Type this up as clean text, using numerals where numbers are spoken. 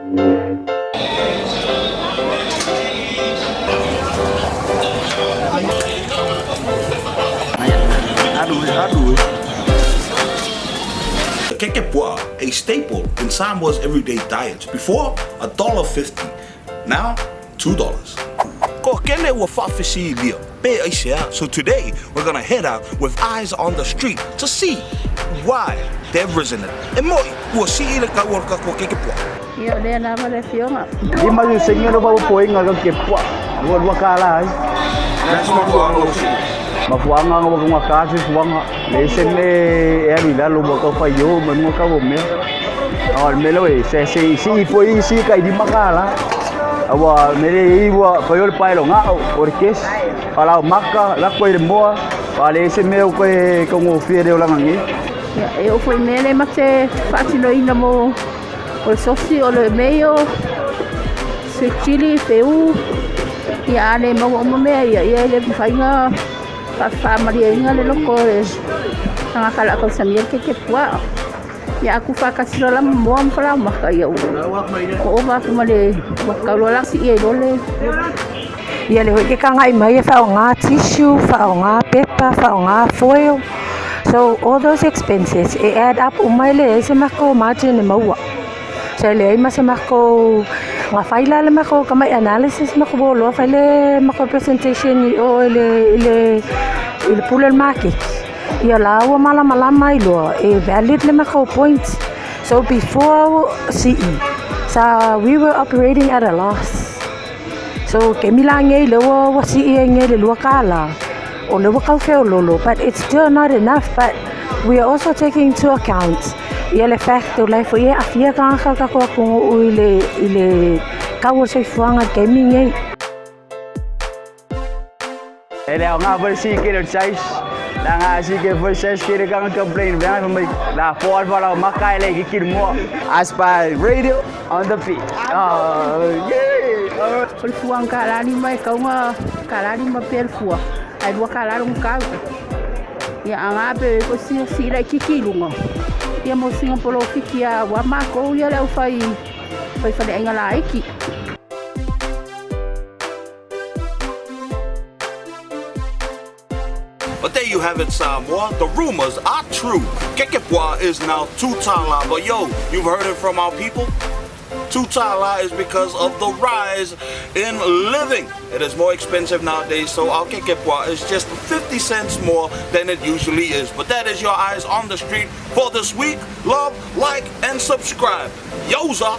The keke pua'a, a staple in Samoa's everyday diets. Before, $1.50. Now, $2. Ko kele ua faafesilia pe aisea. So today, we're gonna head out with eyes on the street to see why they've risen it. E mo'i, ua sii le tau o le tatou keke pua'a. Ia o lea lava le afioga. 50 sene le faapopoina le keke pua'a, 22 kālā ai. Mafuaaga ua taugata soifuaga, leai se mea e alu i lalo ua tau faio ma luga tau o mea. A o le mea lea ua i ai, se se sii foi sii tai 5 kālā. Aua o le mea lea e i ai ua fai o le paelo gao, o le kesi, falaomaka, lako i le moa, a leai se mea ua toe taugofie le olaga nei. Ia, e oo foi i mea lea ma te faatinoina mo o le sosi, o le mayo, sweet chili, feu, ia a le maua uma mea ia, ia e le mafai ona faamalieina le loto o le tagata o le a tausamia le keke puaa. Ia a tuufaatasi loa la ma moa ma falaomaka, ia ua ova atu ma le ua tatau loa la sii ai loa le Ia le hoi ke kangai mai e whaonga tissue, whaonga pepa, whaonga foil. So all those expenses e add up uma e leai se makou margin e maua. So e leai ma se makou ga fai la le makou tamai analysis makou ua iloa fai le makou presentation i o i le i le i le pule o le maketi. Ia la ua malamalama ai loa e valid le makou points. So before sii sa we were operating at a loss. So kemi la nei lea ua ua sii ai nei le $2 o lea ua tau feololo but it's still not enough but we are also taking into account ia le fact o la e foi e aafia tagata o le tatou atunuu i le i le tau o le soifuaga i le taimi nei. E le aoga foi le sii kele o le size. Leaga a sii kele foi le size kele kanga complain vea fai mai la po al fala maka e le kiki le moa. I spy radio on the beat. Oh, yeah. O le fua $5 e tatau ona $5 pea le fua, ae $2 lona tau. Ia a na pe ko sina sii laitiiti i luga, ia mo sina polofiti lava aua matou ia le aufai faleaiga laiti. But there you have it, Samoa. The rumors are true. Keke pua'a is now $2. But yo, you've heard it from our people. $2 is because of the rise in living. It is more expensive nowadays, so our keke pua'a is just 50 cents more than it usually is. But that is your eyes on the street for this week. Love, like, and subscribe. Yoza!